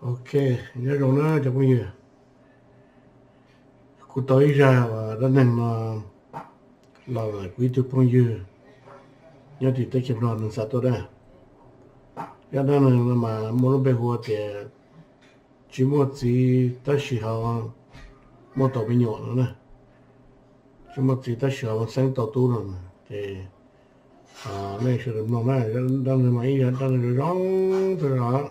Ok, nyob zoo na cov phooj ywg. Kuv tau ib zaj uas dab neeg no los ntawm kuv ib tug phooj ywg nyob tim teb chaws Nplog nws xa tuaj na. Zaj dab neeg no mas muaj lub npe hu tias tsis muaj txiv tab sis ho muaj tus me nyuam no na. Tsis muaj txiv tab sis ho muaj xeeb tau tub no na. Ces nej sawv daws mloog na, dab neeg mas ib yam dab neeg zoo zoo tag zog.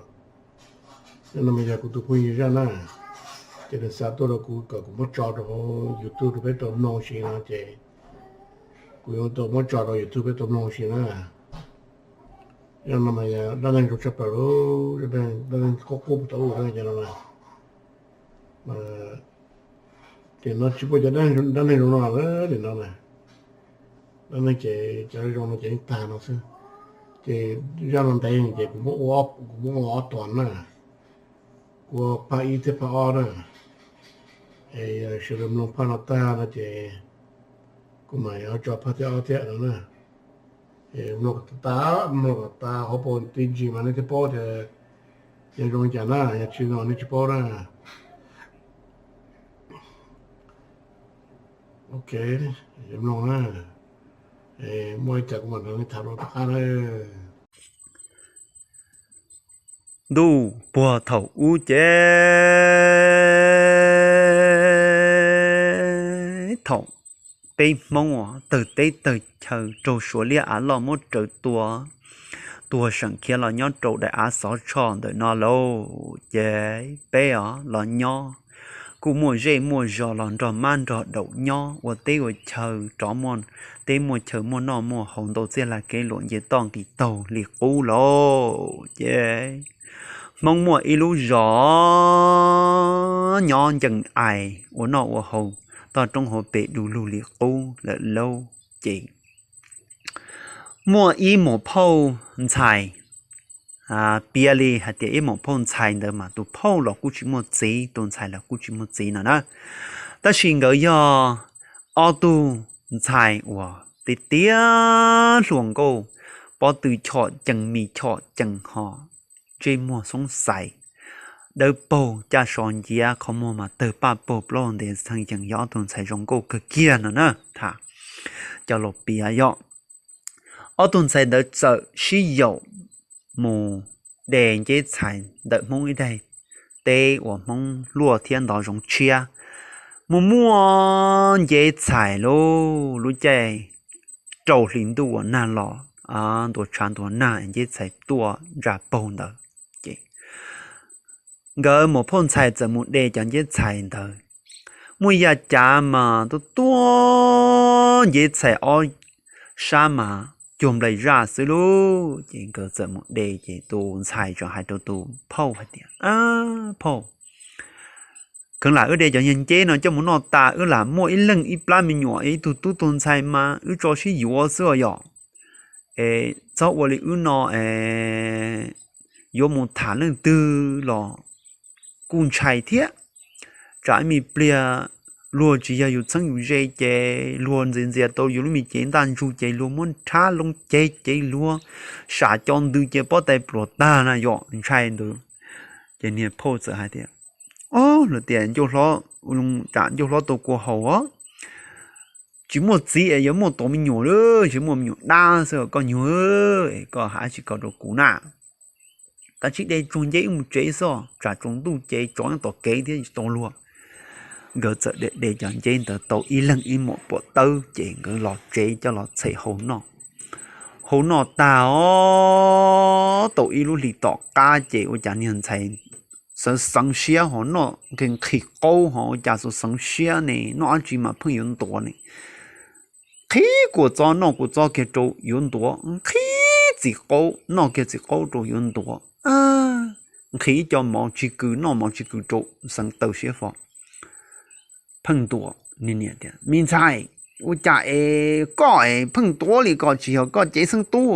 Zaj no mas yog kuv tus phooj ywg zaj na, ces nws xa tuaj rau kuv kom kuv muab tso rau hauv YouTube rau peb tau mloog si no ces kuv yuav tau muab tso rau YouTube peb tau mloog si na. Zaj no mas yog dab neeg zoo tshaj plaws li, dab neeg qub qub tau ua cov no na. Ces no tsis muaj cov dab neeg zoo no lawm li no na. Dab neeg ces cov zoo no ces yeej tag no xwb. Ces zaj no ntev ces kuv muab ua, kuv muab ua ob tuas na. Kuv ua phaj ib thiab phaj ob na. Es sawv daws mloog phaj no tag no ces kuv mam yuav tso phaj thib ob thiab no na. Mloog kom tas, mloog kom tas hauv paus tib ntsis mas nej thiaj paub tias yog zoo li cas na, yog tsis zoo nej tsis paub na. Ok, mloog na. Muaj ib cas kuv mam nrog nej tham rau tom qab na. Ntuj puag thaum ub ces thaum peb Hmoob uas tawg teb tawg chaw raug Suav liab av loj muab raws tua, tuag seem khiav los nyob rau daim av xov tshoj ntawm no lauj. Ces peb os los nyob kuj muaj zej muaj zos los nrog mab nrog daum nyob ua teb ua chaw rov muaj teb muaj chaw muaj noj muaj haus ntau txiaj laj kev luam nce toj nqis taug li qub lauj. Ces Hmoob muaj ib lub zos nyob ncees ais ua noj ua haus toj roob hauv pes du lug li qub lawm lauj. Ces muaj ib muam phauj ntxhais, piav li hais tias ib muam phauj ntxhais ntawd mas tus phauj los kuj tsis muaj txiv, tus ntxhais los kuj tsis muaj txiv no na. Tab sis nkawd yog ob tug ntxhais uas tiav tiav hluas nkauj, pob tw chom cees mis chom cees ho ntsej muag xoob xais, dawb paug caj so nciav, qhov muag mas tawg paj paug plaub ntev txheej yees, yog ob tug ntxhais zoo nkauj kawg kiag no na. Tham cov laus piav yog ob tug ntxhais ntawd txawm sib yaum mus de nceb txhais ntawm Hmoob ib daim teb uas Hmoob luaj thiab ntov zoov tshiab. Mus muaj nceb txhais lauj, lub caij rau hli ntuj uas nag los ntuas tshav ntuas nag nceb txhais tuaj ntsa paug ntawd. Ces nkawd muam phauj ntxhais txawm mus de cov nceb txhais ntawd. Muaj ib yav cav mas tuaj tuaj nceb txhais ob sab mas cuag nplaim zaj xwb lauj. Ces nkawd txawm mus de, ces tus ntxhais txawm hais rau tus phauj hais tias, Phauj, kheev lam wb de cov nceb no coj mus noj tas, wb lam muaj ib leeg ib plab me nyuam, ib tug tub tug ntxhais mas wb tso sib yuav xwb os yom. Es txhob ua li wb no es yuav mus tham leej twg los kuj ntshai thiab. Tsam ib me pliag luag tsis yog yus txheeb yus ze ces luag ntxias ntxias tau yus lub me cev ntaj ntsug ces luag muab rhab loo ceg ces luag sam co ntws ces pob tais pluas tag na yom, ntshai ntawd. Ces niag phauj txawm hais tias, Ob, luag tias ncauj hlob, tsam ncauj hlob tau kua haus os. Tsis muaj txiv es yuav muaj tus me nyuam lawm, tsis muaj me nyuam dab xwb, koj nyuag, koj hais tsis ko rau kuv na. Kav tsij de tsuag nceb wb mus tsev xwb, tsam tsaus ntuj ces tsov nyob tom kev thiab tsis tau luag. Nkawd txawm de de cov nceb ntawd tau ib leeg ib muam puam tawb ces nkawd los tsev coj los txhais hau noj. Hau noj tag os, tau ib lub hlis tom qab ces ua cas niag ntxhais xeev xeev siab ho noj nqhis nqhis qaub ho ua cas xeev xeev siab ne, noj dab tsi mas pheej yuav ntuav ne. Qhib kua txob noj kua txob kiag rau yuav ntuav, qhib txiv qaub noj kiag txiv qaub rau yuav ntuav. Nqhis ib co mov tsis kws noj mov tsis kws rau xeev taw siab fo. Pheej ntuav, niag niam tias, Me ntxhais, ua cas es koj es pheej ntuav li ko, tsis yog koj cev xeeb tub,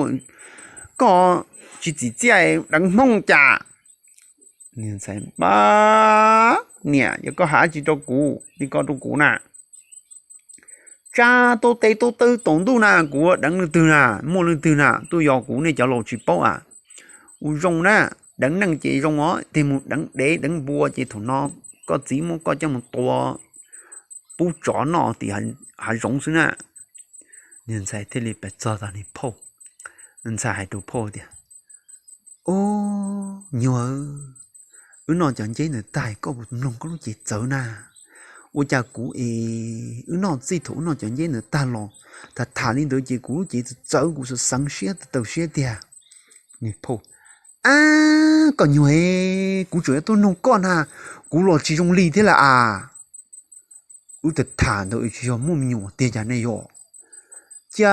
koj tsis txim txiaj deev Hmoob cas? Niam, yog koj hais tsis rau kuv li ko rau kuv na, tsab tub teb tub tawb tsaus ntuj na, kuv deev leej twg na, muaj leej twg na, tuaj yos kuv nej cov laus tsis paub a. Ua zoo na, deev neeg ces zoo os, tig mus deev dev deev npua ces thaum no koj txiv muab koj coj mus tua pub tsov noj tim hav zoov xwb na. Niag ntxhais thiaj li pes txog tag niag phauj. Ntxhais hais rau phauj tias, Au, nyuag, wb noj cov nceb ntawd tag koj puas mloog koj lub cev txawv na? Ua cas kuv es wb noj txij thaum wb noj cov nceb ntawd tag los tham tham li ntawd ces kuv lub cev txawv txawv, kuv xav xeev siab tawv siab tiag. Niag phauj, Ab, koj nyuag, kuv tseem yuav tuaj noog koj na, kuv los tsis zoo li thiab lawm as. Wb tham tham ntawd tsis yog muaj me nyuam tiag cas ne yog? Cia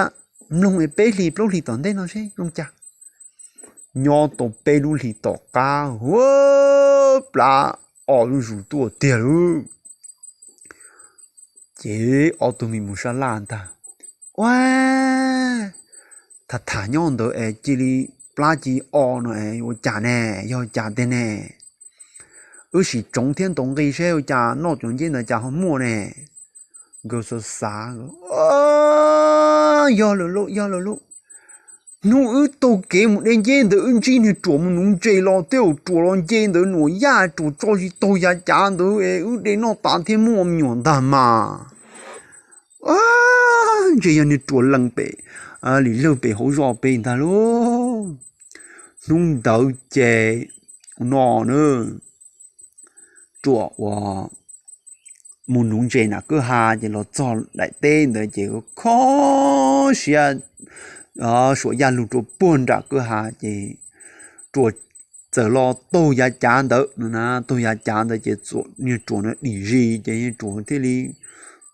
mloog es peb hlis plaub hlis tom ntej no seb zoo cas. Nyob tau peb lub hlis tom qab, ua, plab o zuj zus tuaj tiag lauj. Ces ob tug me mus sab laj ntag, Ua, tham tham nyob ntawd es cia li plab ci o no es ua cas ne, yog cas tiag ne? Wb sim tsoov thiab ntaus nqi seb ua cas noj cov nceb ntawd cas ho muaj ne. Nkawd xav xav, Yog lawm lauj, yog lawm lauj. Hnub wb taug kev mus de nceb ntawd wb ntsib niag ruam mus nuv ntses los tej zaum ruam los nce ntawd nuam yaj ruam tso tsis taug yav cav ntawd es wb de noj tas thiab muaj me nyuam ntag mas. Ntshe yog niag ruam lees pem, lim lawg pem hauv zos pem ntag lauj. Hnub ntawd ces no na, ruam uas mus nuv ntses nram kwj ha ces los txog daim teb ntawd ces kho siab suam yaj lug rau puag nram kwj ha ces ruam txawm los taug yav cav ntawd no na, taug yav cav ntawd ces niag ruam no dim zis ces niag ruam thiaj li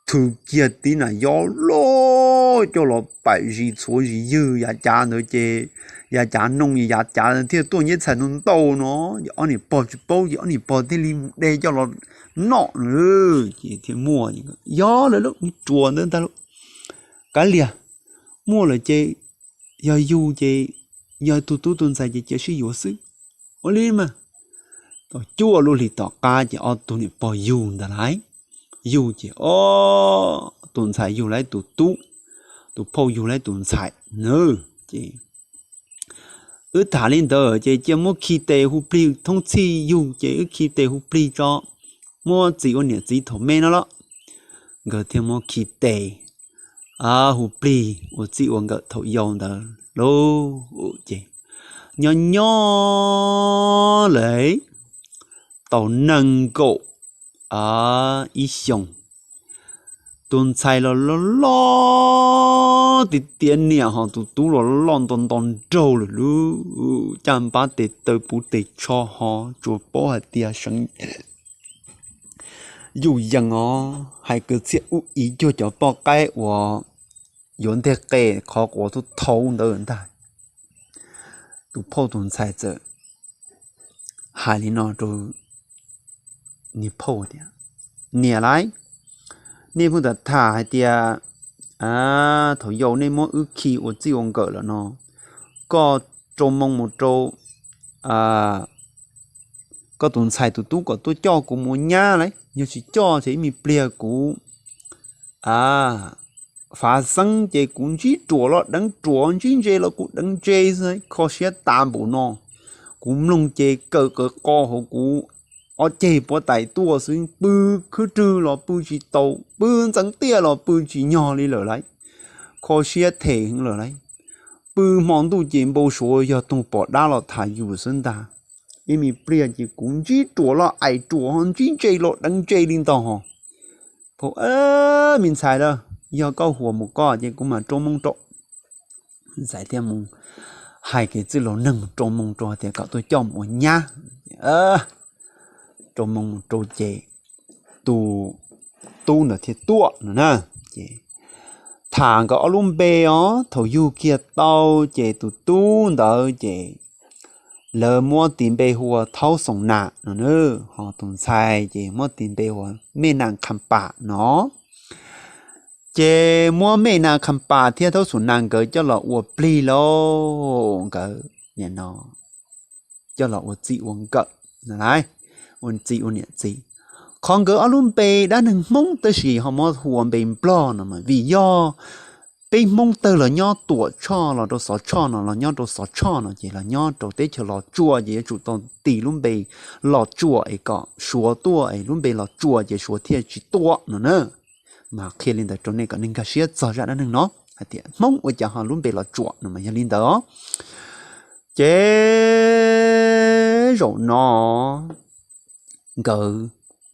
thw kiag tib nas yob loj coj los paim zis txhuav zis ywg yav cav ntawd ces yav cav noog yav cav thiaj tuaj nyeb txhais ntau ntau no. Ces ob niam pog tsis paub ces ob niam pog thiaj li mus de coj los noj na. Ces thiaj muaj, yog lawm lauj, niag ruam ntawd ntag lauj. Kav liam, muaj lawm ces yog yug ces yog tus tub tus ntxhais ces cia sib yuav xwb. Ua li mas, tau cuaj lub hlis tom qab ces ob tug niam pog yug ntag lauj. Yug ces ob tus ntxhais yug lauj tus tub, tus phauj yug lauj tus ntxhais na. Ces wb tham li ntawd ces cia muab khi tes hu plig thoob txhij yug ces wb khi tes hu plig tso, muab txis ua niam txiv thaum me no los. Nkawd thiaj muab khi tes hu plig ua txij ua nkawm thaum yau ntawd lauj. Ces nyob nyob lawm tau nees nkaum ib xyoos, tus ntxhais los loj loj tiav tiav niam ho tus tub los loj loj nto nto nraug lawm lauj. Caj npab tes taw puv tes tsho ho tsuas paub hais tias seev yuj yees os, hais kwv txhiaj ub ib cuag cov poj qaib uas yuav nteg qe qhov quav tuaj thauv ntawd ntag. Tus phauj tus ntxhais txawm hais li no rau niag phauj tias, Niam lauj, nej pheej tham tham hais tias thaum yau nej muab wb khi ua txij ua nkawm lawm no, koj rau moo mus rau koj tus ntxhais tus tub kom tuaj coj kuv mus ua nyab lauj, yog tsis coj ces ib me pliag kuv fav xeeb ces kuv ntsib ruam los deev ruam, ntsib ntses los kuv deev ntses xwb, kho siab tas npaum no. Kuv mloog ces kawm qawv qo hauv kuv ob ceg puav tais tuaj xwb, pw khwb rwg los pw tsis tau, pw ntxeev tiaj los pw tsis nyog li lawm lauj. Kho siab them heev lawm lauj. Pw hmo ntuj ces npau suav yog toog pom dab los tham yus xwb ntag. Ib me pliag ces kuv ntsib ruam los aim ruam ho ntsib ntses los deev ntses li ntag ho. Phauj, me ntxhais lauj, yog koj huam mus koj ces kuv mam rau moo rau. Ntxhais thiaj mus hais kev txwj laus neeg rau moo rau tias kom tuaj coj mus ua nyab. Rau moo mus rau ces tus tub ntawd thiaj tuaj no na. Ces tham nkawd ob lub npe os, thaum yug kiag tau ces tus tub ntawd ces lawv muab tis npe hu ua Thaub Xoom Nas no na, ho tus ntxhais ces muab tis npe hu ua Mej Nas Kham Pam no. Ces muab Mej Nas Kham Pam thiab Thaub Xoom Nas nkawd coj los ua plig lauj, nkawd coj los ua txij ua nkawm, ua txij ua niam txiv. Qhov nkawd ob lub npe dab neeg Hmoob tab sis ho muab hu ua npe Nplog no mas vim yog peb Hmoob tawg los nyob Tuam Tshoj los rau Xov Tshoj no, los nyob rau Xov Tshoj no ces los nyob rau teb chaws Los Tsuas ces yuav tsum tau tis lub npe Los Tsuas es kom suav tuaj es lub npe Los Tsuas ces suav thiaj tsis tuaj no na. Mas qhia li ntawd rau nej kom nej nkag siab txog zaj dab neeg no hais tias Hmoob ua cas ho lub npe Los Tsuas no mas yog li ntawd. Ces zaum no nkawd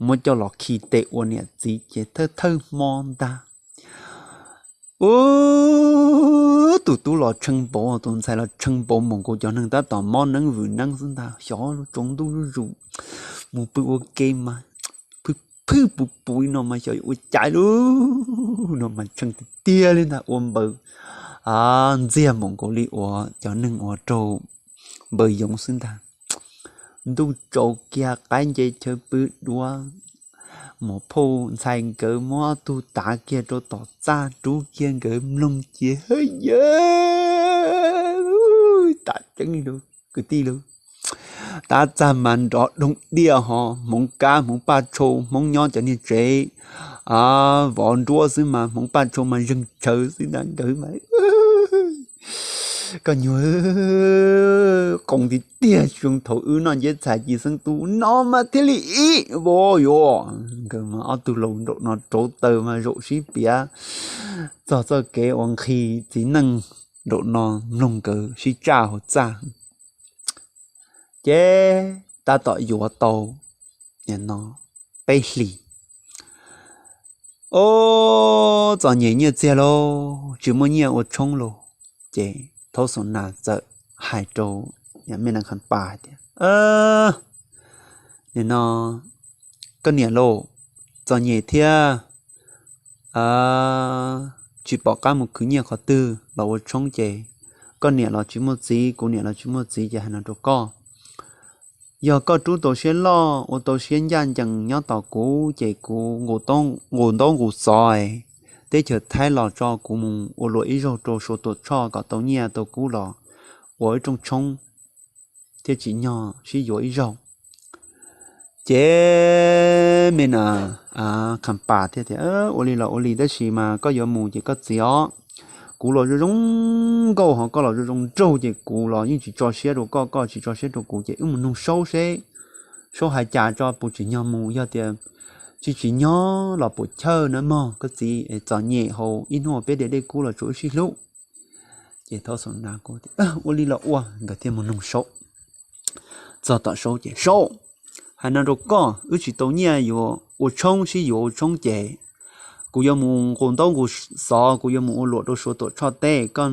muab coj los khi tes ua niam txiv ces thawj thawj hmo ntag, ub, tus tub los tshee npaum, tus ntxhais los tshee npaum, mus nkaus cov neeg tab tom mob neeb vwm neeb xwb ntag, xyov lub tsaus ntuj zuj zus mus pw ua ke mas phwj phwj puv puv li no mas xyov yuav ua cas lauj no mas tshee tiag tiag li ntag, ua npaws ntxiag mus nkaus li uas cov neeg uas raug npaws yoov xwb ntag. Ntuj tsaus kiag qaib nce chaw pw duav, muam phauj ntxhais nkawd muab ob tug tav kiag rau tom txaj rub kiag nkawd mloog ces hawb yawg, tam tseeb li kwv tij lawm. Tab txag mas nrov doog diaj ho hmoov kab hmoov paj tshau, hmoov nyob cov niag tsev vov nruab xwb mas hmoov paj tshau mas zeeg tshaw xwb ntag nkawd mas koj nyuag qoo tiag tiag, tsis zoo thaum wb noj nceb txhais ci xeeb tub no mas thiaj li ib vov yuav. Nkawd mas ob tug laus nraum no rauv taws mas zaum sib piav txog txoj kev ua nqhis txiv neej nraum no mloog nkawd sib tsaj hauv txaj. Ces tab tom yuav tau no peb hlis, o, txom nyem nyiaj txiag lauj, tsis muaj nyiaj ua tshoob lauj. Ces Thaub Xaum Nas txawm hais rau Mej Nas Khas Pas hais tias, nim no koj niam lauj, txom nyem thiab tsis pom qab mus khwv nyiaj qhov twg los ua tshoob ces koj niam los tsis muaj txiv, kuv niam los tsis muaj txiv ces hais no rau koj. Yog koj rub tau siab loj ua tau siab ncaj ncees nyob tos kuv ces kuv nqus ntaub nqus xov teb chaws Thaib los tso kuv mus ua luam ib zaug rau Suav Tuam Tshoj kom tau nyiaj tau kub los ua ib rooj tshoob thiab tsim nyog sib yuav ib zaug. Ces Mej Nas Khas Pas thiaj tias, ua li los ua li tab sis mas koj yuav mus ces koj txiv os. Kuv los zoo zoo nkauj ho koj los zoo zoo nraug ces kuv los yeej tsis tso siab rau koj, koj tsis tso siab rau kuv ces wb mus noog Saub seb Saub hais cas tso puas tsim nyog mus. Yog tias tsis tsim nyog los puas chawj na mog koj txiv, txom nyem hauv ib hnub peb de dej kub los tsuav wb sib hlub. Ces Thaub Xaum Nas kuj tias, ua li los ua, nkawd thiaj mus noog Saub. Txog tom Saub ces, Saub, hais no rau koj, wb tsis tau nyiaj yuav ua tshoob, sib yuav ua tshoob ces kuv yuav mus nqus ntaub nqus xov, kuv yuav mus ua luam rau Suav Tuam Tshoj teb, koj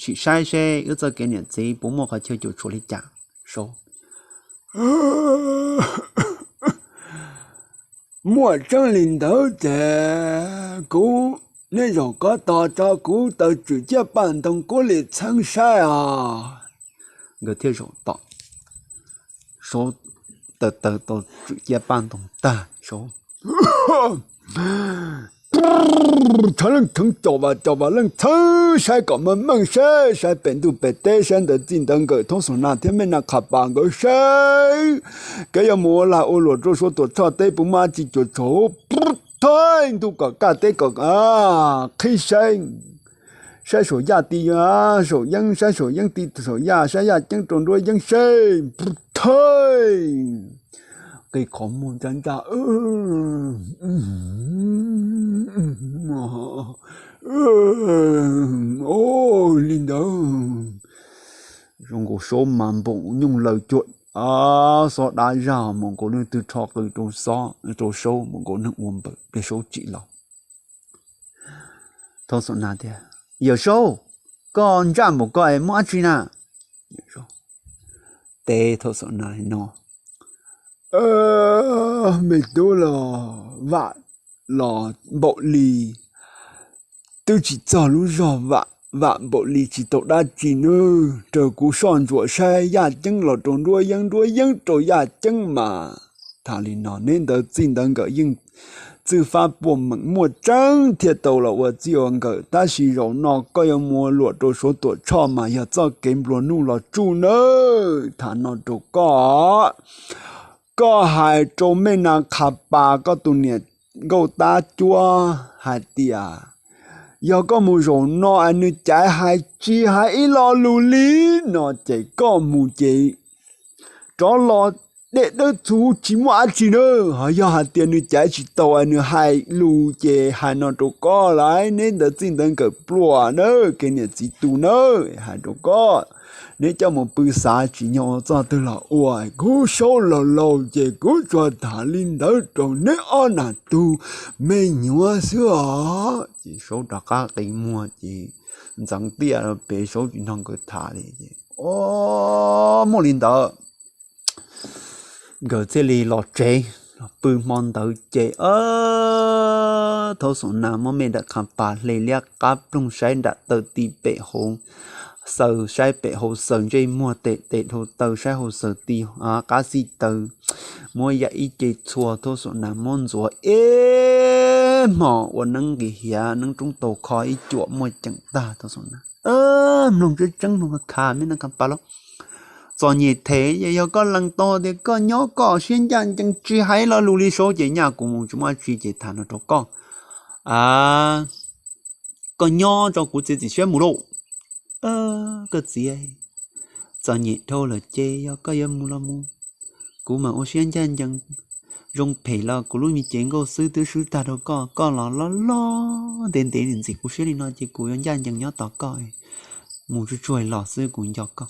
sim saib seb wb txoj kev niam txiv puas muaj qhov chaw cuam tshuam li cas. Saub, muaj tseeb li ntawd ces kuv, neb zaum kov tos tso kuv taws tswm ciab paj ntoo kuv li txheeb saib os. Nkawd thiaj zaum tom Saub, taws taws tau tswm ciab paj ntoo tag, Saub tshee leej theev caum vas caum vas leej txheeb saib kom meej meej seb, saib pem ntuj pem teb, saib ntawv txij ntawv nkawm, Thaub Xaum Nas thiab Mej Nas Khas Pas nkawd seb kev yuav mus ua lag ua luam rau Suav Tuam Tshoj teb puas muaj dab tsi cuam tshuam. Thaib ntuj kom kaj teb kom qhib saib, saib saum yaj ti saum yeeb, saib saum yeeb ti saum yaj, saib yaj ceeb rau nruab yeeb seb. Thaib qi qhov muag ntsaj ntsaj li ntawd. Zoo nkaus Saub mas npoom nyooj laws cuag xob dab zaj, mus nkaus leej twg rho qws rau Saub, mus nkaus neeg ua npaws pliag Saub tsim los. Thaub Xaum Nas tias, Yawm Saub, koj ntsaj npaum ko es muaj dab tsi na? Teb Thaub Xaum Nas li no, Me tub los, vam los npaum li twb tsis txog lub zog, vam vam npaum li tsis tau dab tsi nawb. Raws kuv soj ntsuam saib yaj ceeb los rau nruab yeeb, nruab yeeb rau yaj ceeb mas. Tham li no neb ntawv txij ntawv nkawm yeej txwj fab puaj meem, muaj tseeb thiaj tau los ua txij ua nkawm, tab sis zaum no koj yuav mus ua luam rau Suav Tuam Tshoj mas yog txoj kev nplua nuj los tsuj nawb. Tham no rau koj, koj hais rau Mej Nas Khas Pas koj tus niam nkauj tab cuab hais tias Yog koj mus zaum no es nws caiv hais tsis hais ib lo lus li no ces koj mus ces rov los dej dawb txhuv tsis muaj dab tsi na. Ho yog hais tias nws caiv tsis tau es nws hais lus ces hais no rau koj lawm, neb ntawd txij ntawd nkawm pluag na, kev niam txiv tu na, hais rau koj. Neb coj mus pw xav tsis nyog ua txoj twg los ua, kuv Saub laus laus ces kuv tsuas tham li ntawd rau neb ob nam tug me nyuam xwb os. Ces Saub rov qab qi muag ces ntxeev tiaj pem, Saub tsis nrog nkawd tham li ces, o, muaj li ntawd nkawd thiaj li los tsev los pw. Hmo ntawd ces Thaub Xum Nas muab me nram qha pas hle liab qab ploog saib nram taw ti pem hauv xaws, saib pem hauv xaws ntsej muag, tes tes dhau taw saib hauv xaws ti qab xij taw, muab yam ib ce txhua. Thaub Xum Nas muab ntxuav ib hmos ua neeb nqis hiav, neeb roob tau kho ib cuam muaj ceem tag. Thaub Xum Nas mloog tseeb tseeb mloog kha kha, me nram qha pas los txom nyem them, yog koj lees tau tias koj nyob koj siab ncaj ncees tsis hais lo lus li Saub ces nyaj kuv mus tsis muaj dab tsi ces tham no rau koj. Koj nyob tso kuv txiav txim siab mus lauj. Koj txiv, txom nyem dhau lawm ces yog koj yuav mus los mus, kuv mam ua siab ncaj ncees. Zoo phem los kuv lub me cev nkauj xwb twb swb tag rau koj, koj los loj loj ntev ntev ntxim kuv siab li no ces kuv yuav ncaj ncees nyob tos koj, mus tsuj tsuag los xwb kuv nco koj.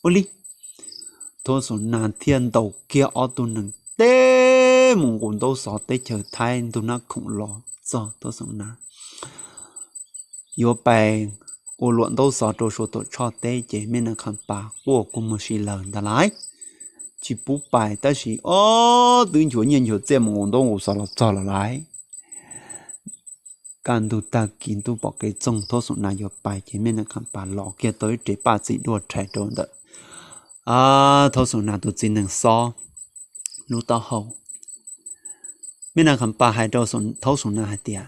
Ua li, Thaub Xum Nas thiaj ntaus kiag ob tug nees teb mus nqus ntaub xov teb chaws Thaib ntug nab khoom los txog. Thaub Xum Nas yuav pais ua luam ntaub xov rau Suav Tuam Tshoj teb ces me nram qha pas quaj kua muag si lawm ntag lauj. Tsis pub pais tab sis ob twb nchuav nyiaj nchuav txiaj mus nqus ntaub nqus xov los txog lawm lauj. Kaj ntug tag kis ntuj pom kev txoog, Thaub Xum Nas yuav pais ces me nram qha pas los kiag tau ib rev paj txim duaj rhais rau ntawm Thaub Xum Nas tus txiv nees xob lub taub hau. Me nram qha pas hais rau Thaub Xum Nas hais tias,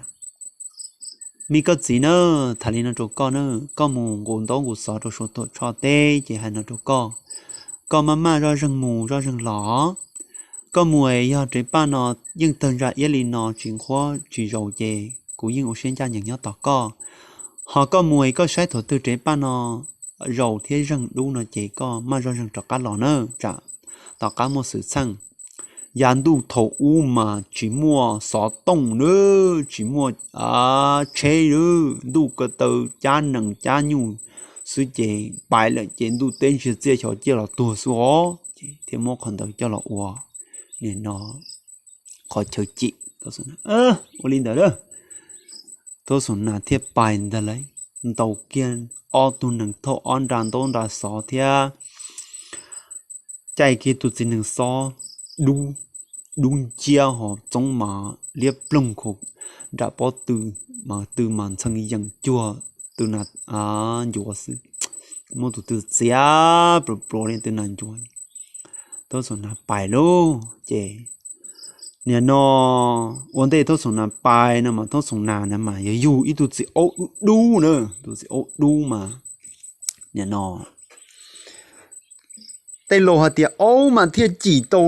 me koj txiv na, tham li no rau koj na, koj mus nqus ntaub nqus xov rau Suav Tuam Tshoj teb ces hais no rau koj, koj maj maj zoj zeeg mus zoj zeeg los. Koj mus es yog rev paj no yeej tawg ntsa iab li no tsis nqhuab tsis zaus ces kuv yeej ua siab ncaj ncees nyob tos koj. Ho koj mus es koj saib thaum twg rev paj no zaus thiab zeeg dub no ces koj maj zoj zeeg rov qab los na, tsam tom qab muaj xwm txheej. Yav ntuj thaum ub mas tsis muaj xov tooj na, tsis muaj tsheb na, ntuj ko taw cab nees cab nyuj xwb ces pais lawm ces ntuj teb ntsiag txiaj xyov ciaj los tuag xwb os. Thiaj muab qhov ntawd coj los ua nim no qhov chaw cim. Ua li ntawd, Thaub Xum Nas thiaj pais ntag lauj, ntaus kiag ob tug nees thauj ob nra ntaub nra xov thiab caij kiag tus txiv nees xob dub, dub nciab ho txoob mas liab ploog khu nram pob tw, mas tw mas ntxhee yees cuag tw nas ncuav xwb, muaj tus tw txiav pluav pluav li tw nas ncuav. Thaub Xum Nas pais lauj ces nim no ua ntej Thaub Xum Nas pais no mas Thaub Xum Nas na mas yog yug ib tug txiv aub dub dub na, tus txiv aub dub mas nim no tej laus hais tias aub mas thiaj cim tau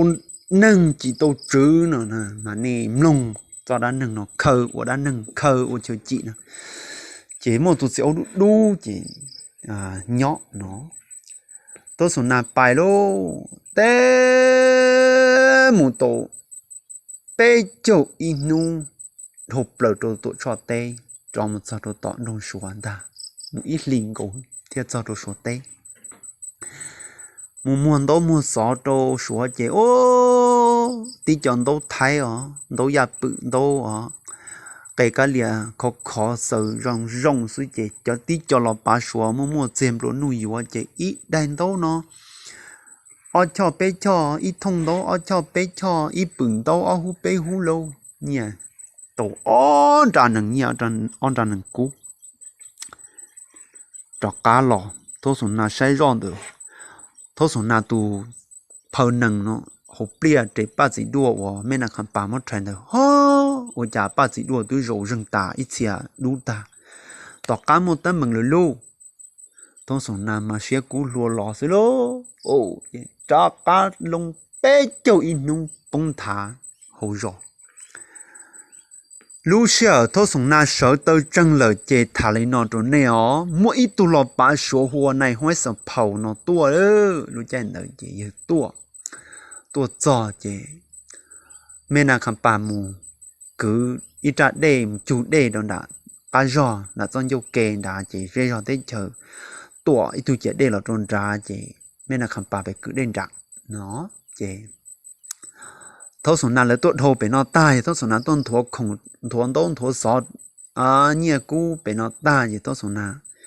neeg cim tau tswv no, mas nej mloog txoj dab neeg no khaws ua dab neeg khaws ua chaw cim na. Ces muaj tus txiv aub dub dub ces nyob no, Thaub Xum Nas pais lauj, teb mus tau peb caug ib hnub dhau plaws rau Tuam Tshoj teb, rov mus txog rau tom nroog Suav ntag, mus ib hlis nkaus thiaj txog rau Suav teb. Mus muag ntaub muag xov rau Suav ces, o, tib co ntaub Thaib os, ntaub yaj pwm ntaub os, qe kab lias khov khov xaws zoo zoo xwb ces cov tib co los pav Suav muaj muaj txiag nplua nuj yuav ces ib daim ntaub no ob choj peb choj, ib thooj ntaub ob choj peb choj, ib pwm ntaub ob hub peb hub lauj, nyiaj tau ob nra nees nyiaj, ob nra nees kub. Rov qab los Thaub Xum Nas saib zoj ntawd, Thaub Xum Nas tus phaw nees no hauv pliaj rev paj txim duaj uas me nas khas pas muab rhais ntawd, ho, ua cas paj txim duaj twb zaum zeeg tas ib txhia dub tag, tom qab muaj teeb meem lawm lauj. Thaub Xum Nas mas siab kub hlua los xwb lauj, rov qab loo peb caug ib hnub poob nthav hauv zos. Lub sij hawm Thaub Xoom Na sawv taw tseeg lawm ces tham li no rau nej os, muaj ib tug los pav Suav hu ua Nais Huab Xav Phaus no tuaj. Lub caij ntawd ces yawg tuaj, tuaj txog ces Mej Nas Khas Pas mus kwv ib raj dej mus cug dej rau nram qab zog nram txoj ncauj ke nrad ces zej zog teb chaws tuam ib tug ciam dej los rau nrad ces Mej Nas Khas Pas pem kwv dej nram no ces Thaub Xoom Na lawv tuaj dhau pem no tag ces Thaub Xoom Na tuaj nthuav khoom, nthuav ntaub nthuav xov, nyiaj kub pem no tag ces Thaub Xoom Na,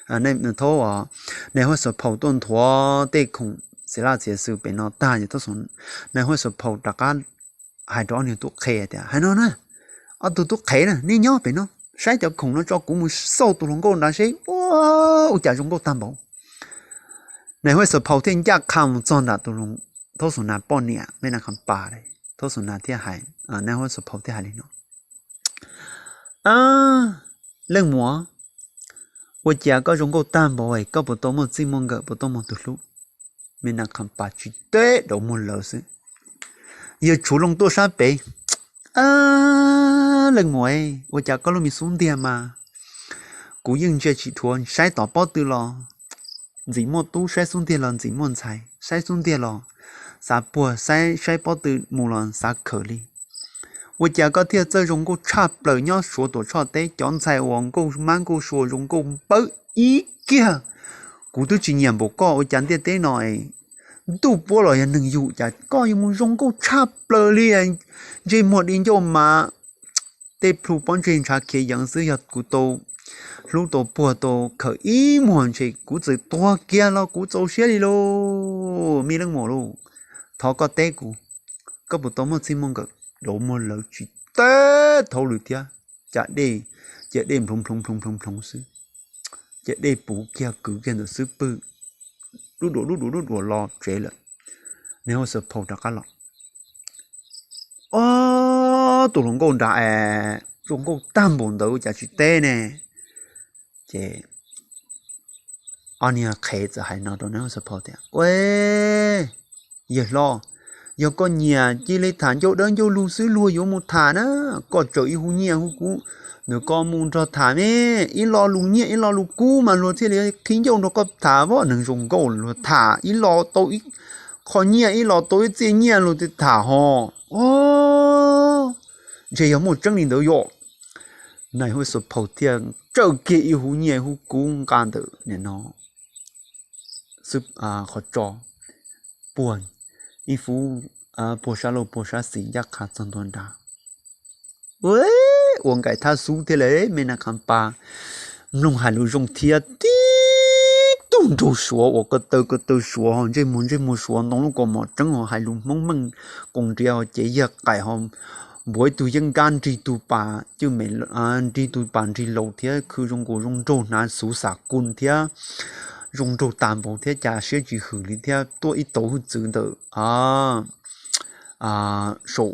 Nais Huab Xav Phaus tuaj nthuav tej khoom txiv laj txiv xwm pem no tag ces Nais Huab Xav Phaus rov qab hais rau ob niag tub qhe tias, Hais no na, ob tug tub qhe na, nej nyob pem no saib cov khoom no tso, kuv mus xauj tus hluas nkauj nrad seb ua cas zoo nkauj tag npaum. Nais Huab Xav Phaus thiaj ncaj qha mus txog nram tus Thaub Xoom Na poj niam Mej Nas Khas Pas. Thaub Xoom Na thiaj hais, Nais Huab Xav Phaus thiaj hais li no, Leej muam, ua cas koj zoo nkauj tag npaum es koj puas tau muaj txij muaj nkawm, puas tau muaj tus hlub? Mej Nas Khas Pas tsis teb, rau muag lawv xwb. Yawg Tshuv Loo tuaj sab pem, Leej muam, ua cas koj lub me xub ntiag mas kuv yeej ntsia tsis dhuav, saib tom pob tw los ntxim muaj tub, saib xub ntiag los ntxim muaj ntxhais, saib xub ntiag los xav puag, saib pob tw mus los xav khawm li. Ua cas koj thiaj txawj zoo nkauj tshaj plaws nyob Suav Tuam Tshoj teb? Cov ntxhais uas nkauj mab nkauj sua zoo nkauj npawb ib kiag. Kuv twb tsis nyiam npaum koj, ua cas ntiaj teb no ntuj puab los yog neeg yug, cas koj yuav mus zoo nkauj tshaj plaws li? Ntsej muag di ncauj mas tej plhu pob ntseg ntshav khiav yeev xwb, yog kuv tau hlub tau puag tau khawm ib muag ntshe kuv txawm tuag kiag los kuv txaus siab li lauj, me leej muam lauj. Thov koj teb kuv, koj puas tau muaj txij muaj nkawm? Rau muag lawv tsis teb thaub lwm thiab, cas dej, ces dej nploov nploov nploov nploov nploov xwb, ces dej puv kiag kwv kiag ntawm xub pwg, dub duas dub duas dub duas los tsev lawm. Nais Huab Xav Phaus rov qab los, Ob, tus hluas nkauj nrad es zoo nkauj tag npaum ntawd ua cas tsis teb ne? Ces ob niag qhev txawm hais no rau Nais Huab Xav Phaus tias, Ua, yawg hlob, yog koj nyiam cia li tham ncauj dawb ncauj lug xwb, luag yuav mus tham na. Koj tsaws ib hub nyiaj hub kub ntawm koj mus nrog tham me, ib lo lus nyiaj ib lo lus kub mas luag thiaj li qhib ncauj nrog koj tham. Vab neeg zoo nkauj luag tham ib lo tau ib qho nyiaj, ib lo tau ib txiaj nyiaj luag thiaj tham ho. Ntshe yog muaj tseeb li ntawd yom. Nais Huab Xav Phaus thiaj tsaws kiag ib hub nyiaj hub kub nqa ntawm nim no qhov tso, puag ib fub, puag sab laug puag sab xis ncaj qha txog ntua nrad. Ua nkais thab xub thiab lauj, me Nas Khas Pas mloog hais lus zoo thiab tib tug nraug Suav uas ko taw ko taw Suav, ntsej muag ntsej muag Suav, ntoo lub kaus mom tseeb, hais lus Hmoob meej, koos nriav ho cev yag qaim ho npuav ib tug yeeb nkab nrig tug pas cwj me, nrig tug pas nrig laus thiab khw zoo nkaus zoo nraug hnav xuv xam kun thiab zoo nraug tas npaum thiab cas siab tsis hwm li thiab tuaj ib tauv hwj txwv ntawm saum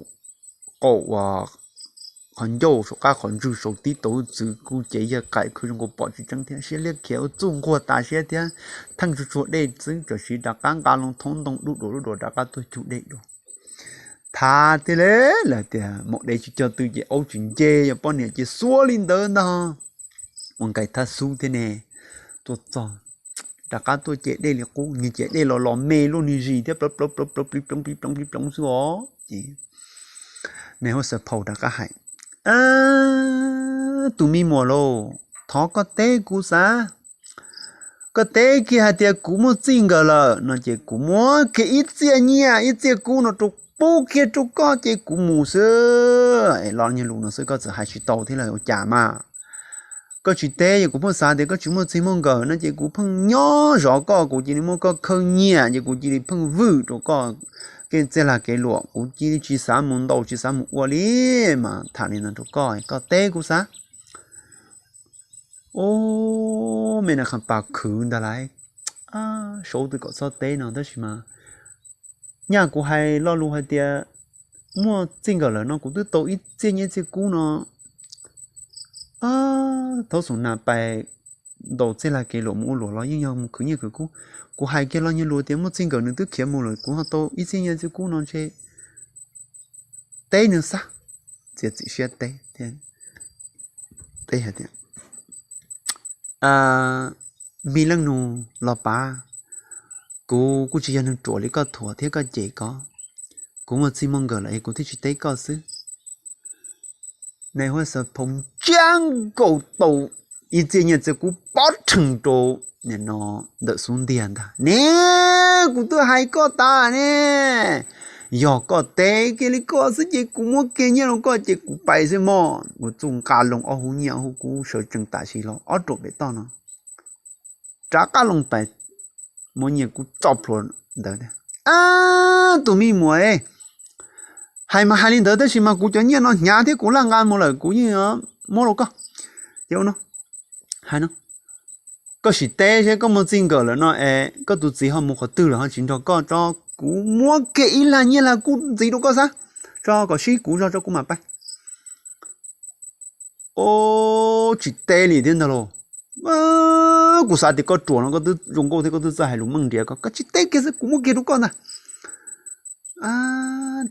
qaum qhov ncauj saum qab qhov ntswg saum tib tauv hwj txwv kuj cev yag qaim khw zoo nkaus pom tsis tseeb thiab siab liab khiav ua txuj nquag tas siab thiab theej tsuag tsuag dej xwb tam sim rov qab nqa loo thoob ntoo dub duas dub duas rov qab tuaj cug dej dua. Thav tiag li, lawv tias maum dev tsis cog tw ces aub tsis nce, yog poj niam ces xuav li ntawd ntag. Ua nkais thab xub thiab ne, tuaj txog rov qab tuaj ce dej li qub, nws ce dej los los me luaj nws zis thiab plav plav plav plav plig ploov plig ploov plig ploov xwb os. Ces Nais Huab Xav Phaus rov qab hais, Tus me muam lauj, thov koj teb kuv xav. Koj teb kiag hais tias kuv muaj txij nkawm lawm no ces kuv muab kiag ib txiaj nyiaj ib txiaj kub no rau pub kiag rau koj ces kuv mus xwb. Los nyuag lus no xwb koj txawm hais tsis tau thiab los ua cas mas. Koj tsis teb es kuv pheej xav tias koj tsis muaj txij muaj nkawm no ces kuv pheej nyob zov koj, kuv cia li muab koj khawb nyiaj ces kuv cia li pheej vwm rau koj kev txij lag kev luam, kuv cia li tsis xav mus ntaus tsis xav mus ua li. Mas tham li no rau koj, koj teb kuv xav. Ub, me Nas Khas Pas khwv ntag lauj, saub twb kom txhob teb no tab sis mas nyaj kuv hais lo lus hais tias muaj txij nkawm lawm no kuv twb tau ib txiaj nyiaj txiaj kub no. Thaub Xum Nas pais ntaus txij lag kev luam mus ua luam los yeej yog mus khwv nyiaj khwv kub. Kuv hais kiag los nyuag lus tias muaj txij nkawm nws twb khiav mus lawm kuv ho tau ib txiaj nyiaj txiaj kub no ntshe teb nws xav, txiav txim siab teb thiab. teb hais tias, me leej nus los pav, kuv kuj tsis yog neeg ruam li koj thuam thiab koj cem ko. Kuv muaj txij muaj nkawm lawm es kuv thiaj tsis teb koj xwb. Nais huab xav phoov ntsiab nkaus tau ib txia nyiaj txiag kub pov rhees rau nim no ntawm xub ntiag ntag ne. Kuv twb hais koj tas ne, yog koj teb kiag li koj xwb ces kuv muab kiag nyiaj rau koj ces kuv pais xwb mog. Ua txuj nqa loo ob hub nyiaj ob hub kub sawv tsees tam sim los ob ruam pem toj no, rov qab loo pais muab nyiaj kub tso plhuav ntawd. Ab, tus me muam, hais mas hais li ntawd tab sis mas kuv cov nyiaj no hnyav thiab kuv laj nqa mus lawm kuv yeej muab rau koj. Ces no, hais no, koj sim teb seb koj muaj txij nkawm lawm no es koj tus txiv ho mus qhov twg lawm ho tsis nrog koj tso, kuv muab kiag ib lag nyiaj lag kub ntxiv rau koj xwb, tso kom sib kuv zog tso kuv mam pais. Ub, tsis teb li thiab ntag lauj. Kuv xav tias koj ruam no koj twb zoo nkauj thiab koj twb txawj hais lus meej nrias ko, koj tsis teb kiag xwb kuv muab kiag rau koj ntag.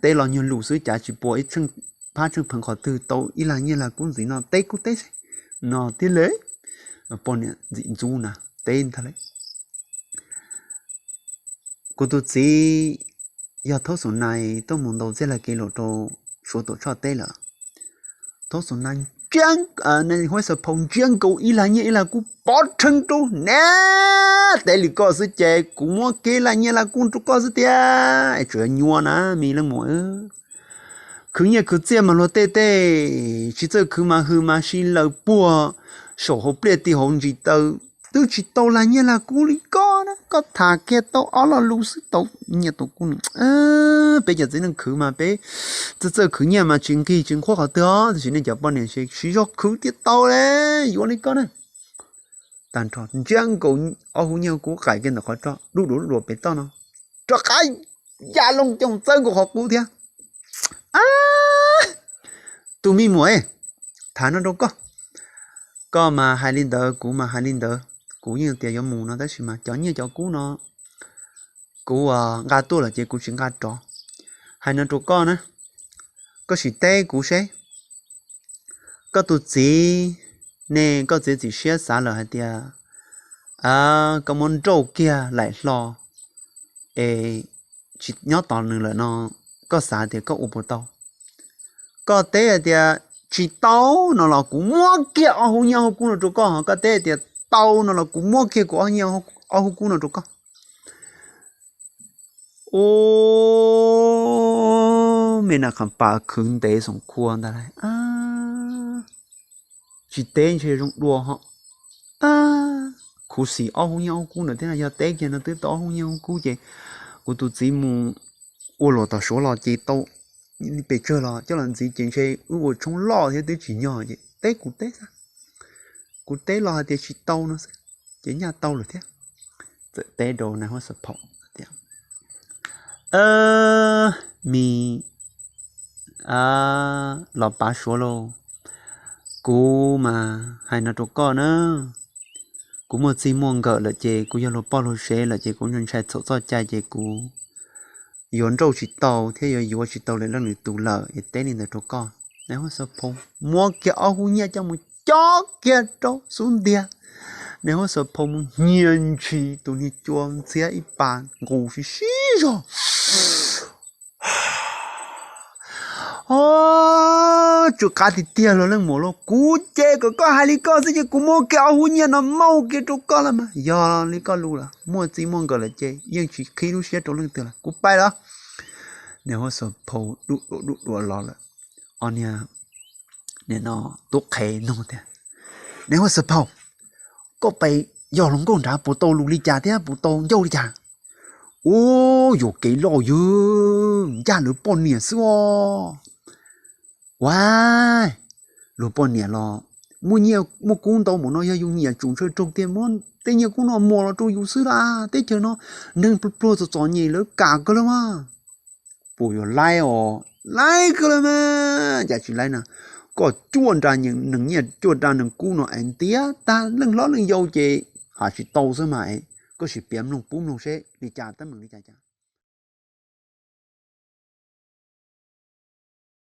Teb los nyuag lus xwb cas tsis pua ib phab tsheej pheev qhov twg tau ib lag nyiaj lag kub ntxiv no, teb kuj teb xwb no thiab li. Poj niam ntxim ntxub na, teb ntag lauj. Kuv tus txiv yog Thaub Xus Nais tuaj mus ntaus txiaj lag kev luam rau Suav Tuam Tshoj teb lawm. Thaub Xus Nais ntsia, Huab Xav Phau ntsia nkaus ib lag nyiaj ib lag kub pov rhees rau ne. Teb li koj xwb ces kuv muab kiag lag nyiaj lag kub rau koj xwb tiag, es tsuas yog nyuaj na me leej muam. Khwv nyiaj khwv txiaj mas luag tej tej, tsis txawj khwv mas hws mas si laws puag saum hauv pliaj ti hauv ntsis taw, twb tsis tau lag nyiaj lag kub li koj na, koj tham kiag tau ob lo lus xwb tau nyiaj tau kub. Peb cov txiv neej khwv mas peb txawj txawj khwv nyiaj mas tsis nqig tsis nqhuab qhov twg os, tiam sis nej cov poj niam siv zog khwv tiag tau li, yuav li koj na. Tag nrho ntsia nkaus ob hub nyiaj kub qais kiag ntawm qhov roj dub duav dub duav pem toj no, rov qab ya loo coj txawb nkaus qhov qub thiab. Tus me muam, tham no rau koj, koj mas hais li ntawd kuv mas hais li ntawd, kuv yeej tias yuav mus no tab sis mas cov nyiaj cov kub no kuv nqa tuaj lawm ces kuv tsis nqa rov. Hais no rau koj na, koj sim teb kuv seb, koj tus txiv ne, koj txiv txiv siab xav lawm hais tias koj muab nrauj kiag laim hlo es tsis nyob tos nws lawm no, koj xav tias koj ua puas tau? Koj teb hais tias tsis tau no los kuv muab kiag ob hub nyiaj ob hub kub no rau koj, ho koj teb hais tias tau no los kuv muab kiag kuv ob hub nyiaj ob hub kub no rau koj. Ub, me na qhas pas khwv ntev xoom khua ntag lauj. Tsis teb ntshe zoo dua ho. Khuv xim ob hub nyiaj ob hub kub ntawd thiab, yog teb kiag no twb tau ob hub nyiaj ob hub kub ces kuv tus txiv mus ua luam tom Suav los ces tau, pes tsawg los coj los ntxiv ces ntshe wb ua tshoob loj thiab twb tsis nyog ces teb kuv teb xwb. Kuv teb los hais tias tsis tau no xwb, ces nyaj tau lawm thiab. Txawm teb rau nais huab xav phaum tias, me los pav Suav lauj, kuv mas hais no rau koj na, kuv muaj txij muaj nkawm lawm ces kuv yog luag poj luag sev lawm ces kuv ntshai txhaum txoj cai ces kuv yuav nrauj tsis tau thiab yuav yuav tsis tau lwm leej lwm tus lawm es teb li ntawd rau koj. Nais huab xav phaum muab kiag ob hub nyiaj coj mus cob kiag rau xub ntiag. Nais huab xav phaum mus nyiag ntshis tus niag cua ntxhiab ib pas nqus sib sib zog. Tsw qab tiag tiag los leej muam lauj, kuv ces kom koj hais li koj xwb ces kuv muab kiag ob hub nyiaj no maub kiag rau koj los mas yog li koj lus lawm, muaj txij muaj nkawm lawm ces yeej tsis qhib lub siab rau leej twg lawm, kuv pais lawm. Nais huab xav phaum duj duam duj duam los lawm. Ob niag nim no tub qhe nug tias, nais huab xav phaum, koj pais yog hluas nkauj nrad puas tau lus li cas thiab puas tau ncauj li cas? Ub, yuam kev loj ywg, ncaj lawv poj niam xwb os. Ua, luag poj niam los muaj nyiaj muaj kub ntau npaum no yog yus nyiam tsum ntshaw raug tiag, muab tej nyiaj kub no muag los rau yus xwb las. Teb chaws no neeg pluag pluag txom txom nyem lawv kam kawg lawm mas. Puas yuav laib os? Laib kawg lawm mas, cas tsis laib na. Koj cuaj nra nees nyiaj cuaj nra nees kub no es ntiav tag leej hlob leej yau ces hais tsis tau xwb mas, koj sim piav mloog pub mloog seb li cas teeb meem li cas cas.